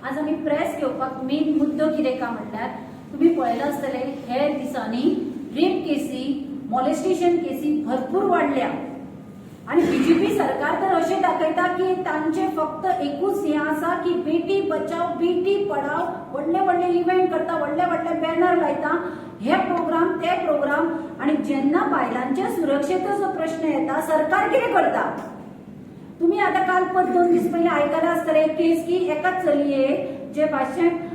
आज आमी प्रेस घेवपाक मेन मुद्दो कितें काय म्हटल्यार तुमी पळयलां आसतलें, हे दिसांनी रेप केसी, मॉलेस्टेशन केसी भरपूर वाडल्या आणि बीजेपी सरकार तर अशें दाखयता की तांचे फक्त एकूच हें आसा की बेटी बचाव बेटी पढाव. व्हडले व्हडले इव्हेंट करता, व्हडले व्हडले बॅनर लायता, हे प्रोग्राम, ते प्रोग्राम. आणि जेन्ना बायलांच्या सुरक्षेचो प्रश्न येता, सरकार कितें करता? तुम्ही आता काल परत 2 दीस पयलीं आयकलां आसतलें एक केस की एका चलयेक, जे मातशें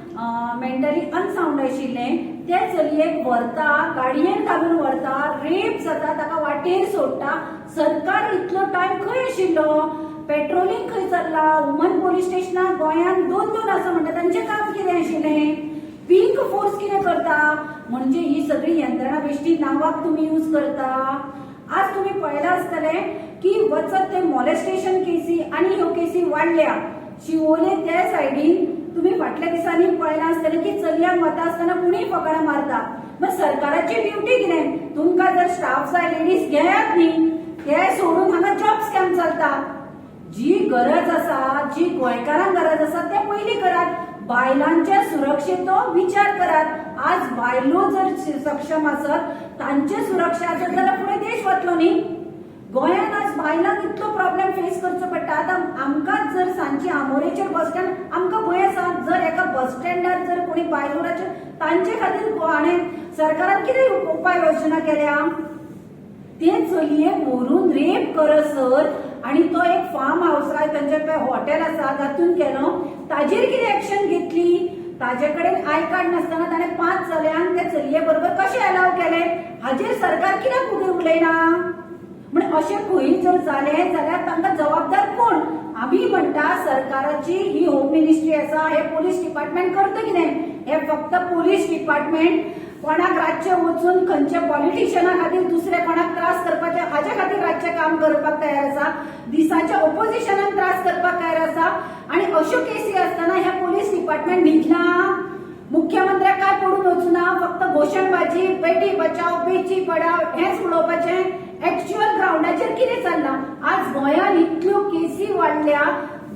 मेंटली अनसावंड आशिल्लें, ते चलयेक व्हरता, गाडयेन घालून व्हरता, रेप जाता, ताका वाटेर सोडटा. सरकार इतलो टायम खंय आशिल्लो? पेट्रोलिंग खंय चल्ला? वुमन पोलीस स्टेशनाक गोंयांत दोन दोन आसा म्हणटा, तांचें काम कितें आशिल्लें? पिंक फोर्स कितें करता? म्हणजे ही सगळी यंत्रणा बेश्टी नांवाक तुमी यूज करता. आज तुम्ही पळयलां आसतलें की वचत ते मॉलेस्टेशन केसी आणि ह्यो केसी वाडल्या. शिवोले त्या सायडीन तुम्ही फाटल्या दिसांनी पळयलां आसतलें की चलयांक वता आसतना कोणीय फकाणां मारता. मग सरकाराची ड्युटी कितें? तुमकां जर स्टाफ जाय, लेडीज घेयात न्ही. ते सोडून हांगा जॉब स्कॅम चलता. जी गरज आसा, जी गोंयकारांक गरज आसा, ते पयलीं करात. बायलांच्या सुरक्षेचो विचार करात. आज बायलो जर सक्षम आसत, तांचे सुरक्षा आसत जाल्यार फुडें देश वतलो न्ही. गोंयांत आज बायलांक इतलो प्रॉब्लेम फेस करचो पडटा. आतां आमकांच जर सांजची आमोरेचेर बस स्टँड, आमकां भंय आसा. जर एका बस स्टँडार जर कोणी बायलो तांचे खातीर हाणें सरकारान कितें उपाय योजना केल्या? ते चलयेक व्हरून रेप करसर आणि तो एक फार्म हाऊस आहे, तांचे पळय हॉटेल आसा, तातूंत केलो. ताजेर कितें एक्शन घेतली? ताजे कडेन I card नासतना ताणें पांच चलयांक त्या चलये बरोबर कशें अलाव केलें? हाजेर सरकार कित्याक फुडें उलयना? म्हण अशें खंय जर जालें जाल्यार तांकां जबाबदार कोण? आमी म्हणटा, सरकाराची ही होम मिनिस्ट्री आसा, हे पोलीस डिपार्टमेंट करता कितें? हे फक्त पोलीस डिपार्टमेंट कोणाक रातचे वचून खंयच्या पॉलिटिशियना खातीर, दुसरे कोणाक त्रास करपाचे हाजे खातीर रातचें काम करपाक तयार आसा, दिसाच्या ओपोजिशनाक त्रास करपाक तयार आसा. आणि अश्यो केसी आसतना हे पोलीस डिपार्टमेंट न्हिदला? मुख्यमंत्र्याक काय पडून वचुना? फक्त घोशणबाजी, बेटी बचाव बेटी पढाव हेच उलोवपाचें. एक्च्युअल ग्रावंडाचेर कितें चल्लां? आज गोंयांत इतल्यो केसी वाडल्या.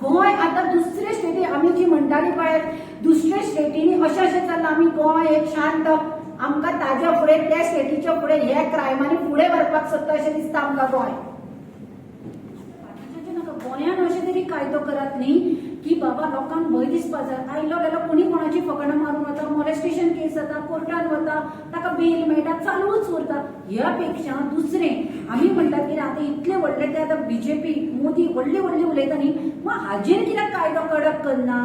गोंय आतां दुसरे स्टेटी, आमी जी म्हणटाली पळय, दुसरे स्टेटींनी अशें अशें चल्लां, आमी गोंय एक शांत, आमकां ताज्या फुडें, त्या स्टेटीच्या फुडें हे क्रायमांनी फुडें व्हरपाक सोदता अशें दिसता आमकां गोंय. बाकीच्यांचें नाका, गोंयान अशें तरी कायदो करात न्ही की बाबा लोकांक भंय दिसपा जाय. आयलो गेलो कोणी कोणाची फकाणां मारून वता, मॉलेस्टेशन केस जाता, कोर्टान वता, ताका बेल मेळटा, चालूच उरता. ह्या पेक्षा दुसरें आमी म्हणटात की आतां इतले व्हडले ते आतां बीजेपी, मोदी व्हडली व्हडली उलयता न्ही, मग हाजेर कित्याक कायदो कडक करना?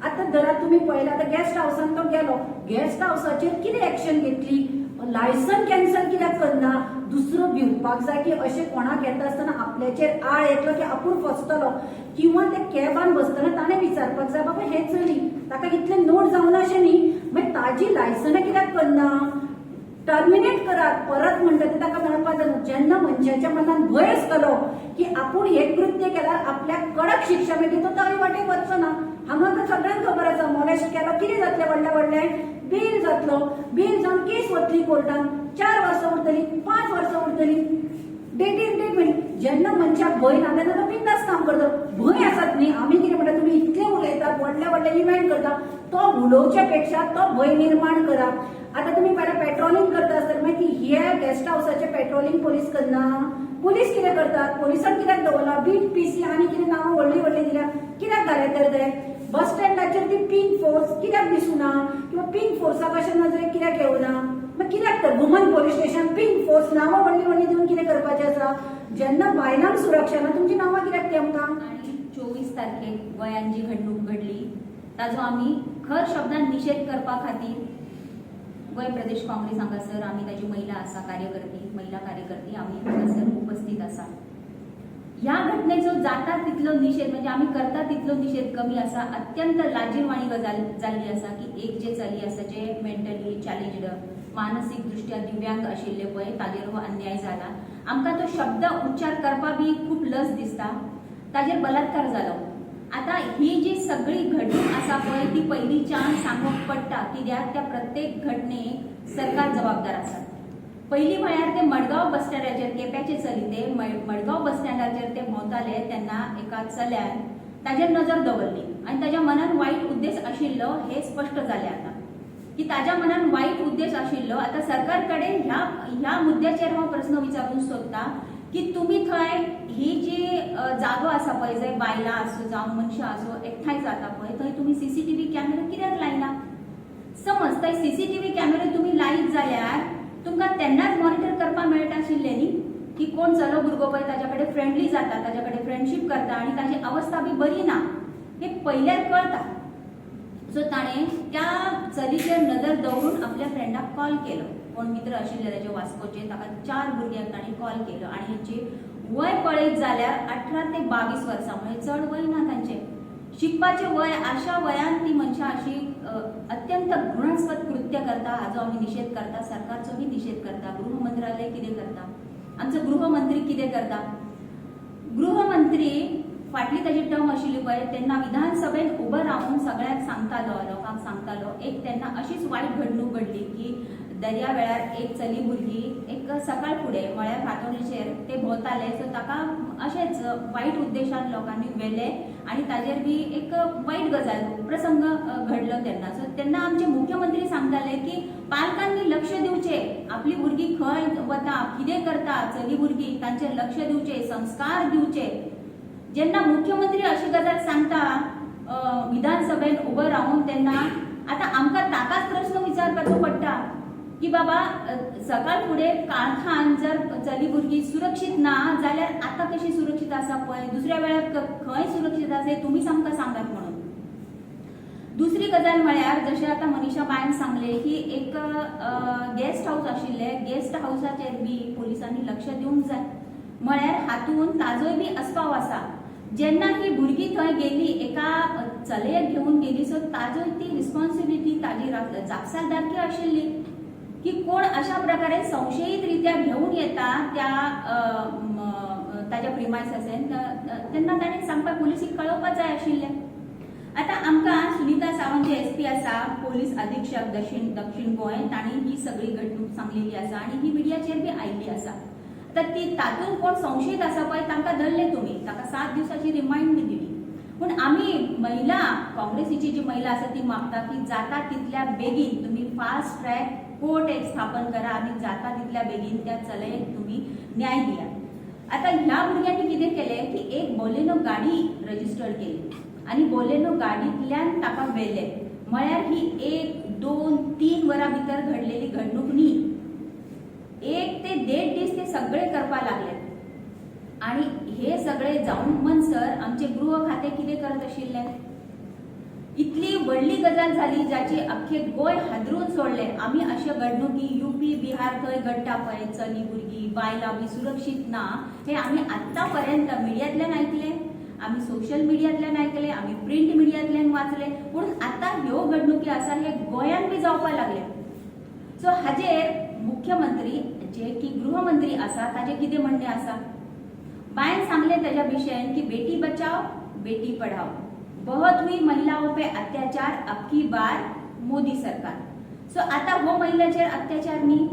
आतां धरात, तुमी पळयला, आतां गेस्ट हावसान तो गेलो, गेस्ट हावसाचेर कितें एक्शन घेतली? लायसन कॅन्सल कित्याक करना? दुसरो भिवपाक जाय की अशें कोणाक येता आसतना आपल्याचेर आळ येतलो की आपूण फसतलो. किंवा त्या कॅबान बसतना ताणें विचारपाक जाय, बाबा हें चली, ताका इतलें नोट जावना अशें न्ही. मागीर ताजी लायसनां कित्याक करना? टर्मिनेट करात. परत म्हणटा ते ताका मेळपाक जायना. जेन्ना मनशाच्या मनात भंय आसतलो की आपूण हें कृत्य केल्यार आपल्याक कडक शिक्षा मेळटली, तो ताजे वाटेक वचचो ना. हांगा तर सगळ्यांक खबर आसा, मॉलेस्ट केलो, कितें जातलें? व्हडलें व्हडलें बेल जातलो, बेल जावन केस वतली कोर्टान, 4 वर्सां उरतली, 5 वर्सां उरतली, डेटीन डेट मेळटली. जेन्ना मनशाक भंय ना तेन्ना तो बिंदास काम करता. भंय आसात न्ही. आमी कितें म्हणटा, तुमी इतले उलयतात, व्हडले व्हडले इव्हेंट करता, तो उलोवच्या पेक्षा तो भंय निर्माण करात. आतां तुमी पळय, पेट्रोलिंग करता आसतना मागीर ती हे गेस्ट हावसाचे पेट्रोलिंग पोलीस करना? पोलीस कितें करतात? पोलिसान कित्याक दवरला? बीट पीसी आनी कितें नांवां व्हडली व्हडली दिल्या, कित्याक घाले तर ते? बस स्टँडाचेर ती पिंक फोर्स कित्याक दिसुना? किंवा पिंक फोर्साक अशें नजरेक कित्याक येवना? मागीर कित्याक तर woman police station, pink force, नांवां व्हडली व्हडली दिवन कितें करपाचें आसा, जेन्ना बायलांक सुरक्षा ना? तुमची नांवां कित्याक ती आमकां? आणि 24 तारखेक गोंयांत जी घडणूक घडली ताजो आमी खर शब्दान निशेध करपा खातीर गोंय प्रदेश काँग्रेस हांगासर आमी, ताजी महिला आसा कार्यकर्ती, महिला कार्यकर्ती, आमी हांगासर उपस्थित आसा. ह्या घटनेचो जाता तितलो निशेध, म्हणजे आमी करता तितलो निशेध कमी आसा. अत्यंत लाजीरवाणी गजाल जाल्ली आसा की एक जे चली आसा, जे मेंटली चॅलेंज्ड, मानसीक दृष्ट्या दिव्यांग आशिल्ले पळय, ताजेर हो अन्याय जाला. आमकां तो शब्द उच्चार करपा बी खूब लज दिसता. ताजेर बलात्कार जालो. आता ही जी सगळी घडणूक आसा पळय, ती पयलींच्यान सांगूंक पडटा, कित्याक त्या प्रत्येक घटनेक सरकार जबाबदार आसा. पयलीं म्हळ्यार ते मडगांव बस स्टँडाचेर, केप्याचे चली ते मडगांव बस स्टँडाचेर ते भोंवताले तेन्ना एका चल्यान ताजेर नजर दवरली. आनी ताज्या मनान वायट उद्देश आशिल्लो हे स्पश्ट जालें आतां की ताज्या मनान वायट उद्देश आशिल्लो. आतां सरकार कडेन ह्या ह्या मुद्द्याचेर हांव प्रस्न विचारूंक सोदता की तुमी थंय ही जी जागो आसा पळय, जंय बायलां आसूं जावं मनशां आसूं एकठांय जाता पळय, थंय तुमी सीसीटीव्ही कॅमेरा कित्याक लायना? समज थंय सीसीटीव्ही कॅमेरा तुमी लायत जाल्यार तुमकां तेन्नाच मॉनिटर करपाक मेळटा आशिल्लें न्ही की कोण चलो भुरगो पळय ताज्या कडेन फ्रेंडली जाता, ताज्या कडेन फ्रेंडशीप करता आनी ताजी अवस्था बी बरी ना हें पयल्यार कळटा. सो ताणें त्या चलीचेर नदर दवरून आपल्या फ्रेंडाक कॉल केलो, कोण मित्र आशिल्ले ताजे वास्कोचे, ताका 4 भुरग्यांक ताणें कॉल केलो आनी हेंची वय पळयत जाल्यार 18 ते 22 वर्सां, म्हणजे चड वय ना तांचें, शिकपाचें वय, अशा वयान ती मनशां अशी अत्यंत घृणास्पद कृत्य करता. हाजो आमी निशेध करता, सरकारचो बी निशेध करता. गृह मंत्रालय कितें करता, आमचो गृहमंत्री कितें करता? गृहमंत्री फाटली ताजी टर्म आशिल्ली पळय तेन्ना विधानसभेन उबो रावन सगळ्यांक सांगतालो, लोकांक सांगतालो. एक तेन्ना अशीच वायट घडणूक घडली की दर्या वेळार एक चली भुरगी एक सकाळ फुडें म्हळ्यार फांतोडेचेर ते भोंवताले, सो ताका अशेंच वायट उद्देशान लोकांनी व्हेलें आनी ताजेर बी एक वायट गजाल प्रसंग घडलो तेन्ना. सो तेन्ना आमचे मुख्यमंत्री सांगताले की पालकांनी लक्ष दिवचें, आपली भुरगीं खंय वता, कितें करता, चली भुरगीं तांचेर लक्ष दिवचें, संस्कार दिवचे. जेन्ना मुख्यमंत्री अशी गजाल सांगता विधानसभेन उबो रावन, तेन्ना आतां आमकां ताकाच प्रस्न विचारपाचो पडटा की बाबा सकाळ फुडें काळखान जर चली भुरगीं सुरक्षीत ना जाल्यार आतां कशी सुरक्षीत आसा पळय, दुसऱ्या वेळार खंय सुरक्षीत आसा हें तुमीच आमकां सांगात म्हणून. दुसरी गजाल म्हळ्यार जशें आतां मनीषा बायन सांगलें की एक गेस्ट हावस आशिल्लें, गेस्ट हावसाचेर बी पोलिसांनी लक्ष दिवंक जाय, म्हळ्यार हातूंत ताजोय बी आस्पाव आसा. जेन्ना ही भुरगीं थंय गेली, एका चलयेक घेवन गेली, सो ताजोय ती रिस्पॉन्सिबिलिटी, ताजी जापसालदारकी आशिल्ली की कोण अशा प्रकारे संशयीत रित्या घेवन येता त्या ताज्या प्रिमायसासेन, तेन्ना ताणें सांगपाक पुलिसीक कळोवपाक जाय आशिल्लें. आतां आमकां सुनीता सावंत जे एसपी आसा, पोलीस अधीक्षक दक्षिण गोंय, तांणी ही सगळी घडणूक सांगलेली आसा आनी ही मिडियाचेर बी आयिल्ली आसा. आतां ती तातूंत कोण संशयीत आसा पळय तांकां धरले तुमी, ताका 7 दिवसाची रिमांड बी दिली. पूण आमी महिला काँग्रेसीची जी महिला आसा ती मागता की जाता तितल्या बेगीन तुमी फास्ट ट्रॅक कोर्ट एक स्थापन करा आनी जाता तितल्या बेगीन त्या चलयेक तुमी न्याय दिया. आतां ह्या भुरग्यांनी कितें केलें की एक बोलेनो गाडी रजिस्टर्ड केली आनी बोलेनो गाडींतल्यान ताका व्हेलें. म्हळ्यार ही 1, 2, 3 वरां भितर घडलेली घडणूक न्ही, 1 ते 1.5 दीस ते सगळे करपाक लागले. आनी हे सगळे जावन म्हणसर आमचे गृह खातें कितें करत आशिल्लें? इतली व्हडली गजाल जाली जाची अख्खे गोंय हादरून सोडलें. आमी अश्यो घडणुकी युपी बिहार थंय घडटा पळय, चली भुरगीं बायलां बी सुरक्षीत ना, हे आमी आतां पर्यंत मिडियांतल्यान आयकलें, आमी सोशल मिडियांतल्यान आयकलें, आमी प्रिंट मिडियांतल्यान वाचलें, पूण आतां ह्यो घडणुकी आसा हे गोंयांत बी जावपाक लागले. सो हाजेर मुख्यमंत्री जे की गृहमंत्री आसा ताजें कितें म्हणणें आसा? बायन सांगलें ताज्या विशयान की बेटी बचाओ बेटी पढाओ, बहुत हुई महिलाओं पे अत्याचार, अब की बार मोदी सरकार. सो आतां हो महिलाचेर अत्याचार न्ही,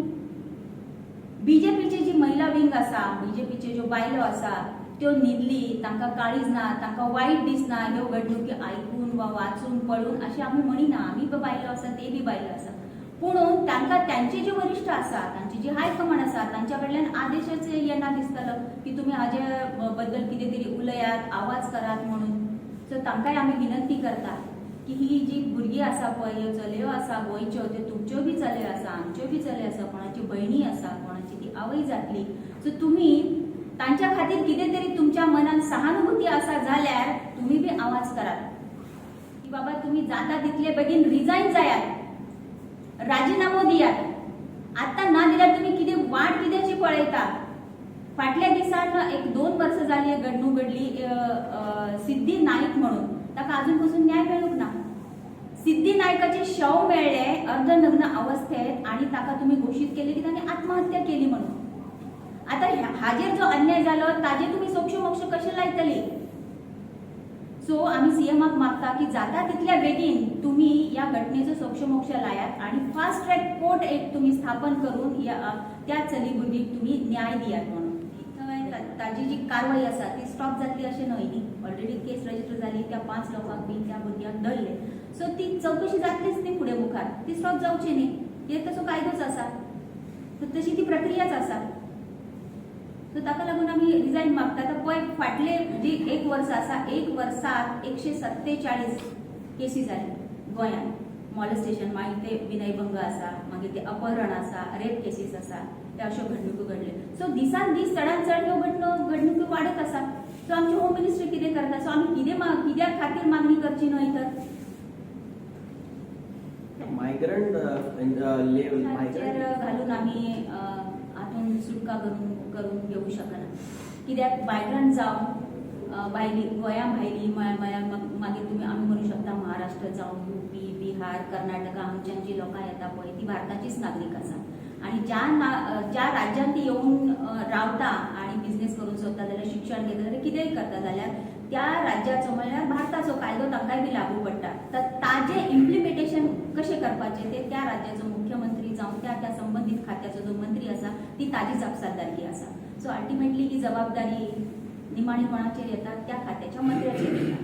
बीजेपीची जी महिला विंग आसा, बीजेपीच्यो ज्यो बायलो आसा त्यो न्हिदली, तांकां काळीज ना, तांकां वायट दिसना ह्यो घडणुकी आयकून वा वाचून पळोवन अशें आमी म्हणिना. आमी बी बायलो आसा, ते बी बायलो आसा, पूण तांकां तांचे जे वरिश्ठ आसा, तांची जी हायकमांड आसा, तांच्या कडल्यान आदेशच येना दिसतलो की तुमी हाजे बद्दल कितें तरी उलयात, आवाज करात म्हणून. सो तांकांय आमी विनंती करता की ही जी भुरगीं आसा पळय, ह्यो चलयो आसा गोंयच्यो, त्यो तुमच्यो बी चलयो आसा, आमच्यो बी चलयो आसा, कोणाची भयणी आसा, कोणाची ती आवय जातली. सो तुमी तांच्या खातीर कितें तरी तुमच्या मनान सहानुभूती आसा जाल्यार तुमी बी आवाज करात की बाबा तुमी जाता तितले बेगीन रिजायन जायात, राजिनामो दियात. आतां ना दिल्यार तुमी कितें वाट कित्याची पळयता? फाटल्या दिसान 1-2 वर्सां जाली घडणूक घडली, सिद्धी नाईक म्हणून, ताका अजून पसून न्याय मेळूंक ना. सिद्धी नायकाचे शव मेळ्ळे अर्धनग्न अवस्थेत आनी ताका तुमी घोशीत केले की ताणें आत्महत्या केली म्हणून. आतां हाजेर जो अन्याय जालो ताजेर तुमी सोक्षमोक्ष कशें लायतली? सो आमी सीएमाक मागता की जाता तितल्या बेगीन तुमी ह्या घटनेचो सोक्षमोक्ष लायात आनी फास्ट ट्रॅक कोर्ट एक तुमी स्थापन करून त्या चली भुरगीक तुमी न्याय दियात म्हणून. थंय ताजी जी कारवाई आसा ती स्टॉप जातली अशें न्हय न्ही. ऑलरेडी केस रजिस्टर जाली, त्या पांच लोकांक बीन त्या भुरग्यांक धरले. सो ती चवकशी जातलीच न्ही फुडें मुखार, ती स्टॉप जावची न्ही, कित्याक तसो कायदोच आसा, सो तशी ती प्रक्रियाच आसा. सो ताका लागून आमी रिजायन मागता. आतां पळय, फाटले जी एक वर्स आसा, एक वर्सात 147 केसी जाली गोंयांत मॉलेस्टेशन, मागीर ते विनयभंग आसा, मागीर ते अपहरण आसा, रेप केसीस आसा, ते अश्यो घडणुको घडल्यो. सो दिसान दीस चडान चड ह्यो घडणुको वाडत आसा. सो आमची होम मिनिस्ट्री कितें करता? सो आमी कितें कित्या खातीर मागणी करची न्हय तर? मायग्रंट चेर मायग्रंट घालून आमी हातून सुटका करून करून घेवंक शकना, कित्याक मायग्रंट जावं भायली, गोंया भायली, म्हळ्यार मागीर तुमी आमी म्हणू शकता महाराष्ट्र जावं, युपी, बिहार, कर्नाटका हांगच्यान जी लोकां येता पळय ती भारताचीच नागरीक आसा आनी ज्या राज्यांत ती येवन रावता आनी बिझनेस करूंक सोदता जाल्यार, शिक्षण घेता जाल्यार, कितेंय करता जाल्यार, त्या राज्याचो म्हळ्यार भारताचो कायदो तांकांय बी लागू पडटा. तर ताजें इम्प्लिमेंटेशन कशें करपाचें तें त्या राज्याचो मुख्यमंत्री जावं त्या त्या संबंदीत खात्याचो जो मंत्री आसा ती ताजी जापसालदारकी आसा. सो अल्टिमेटली ही जबाबदारी निमाणी कोणाचेर येता? त्या खात्याच्या मंत्र्याचेर येता.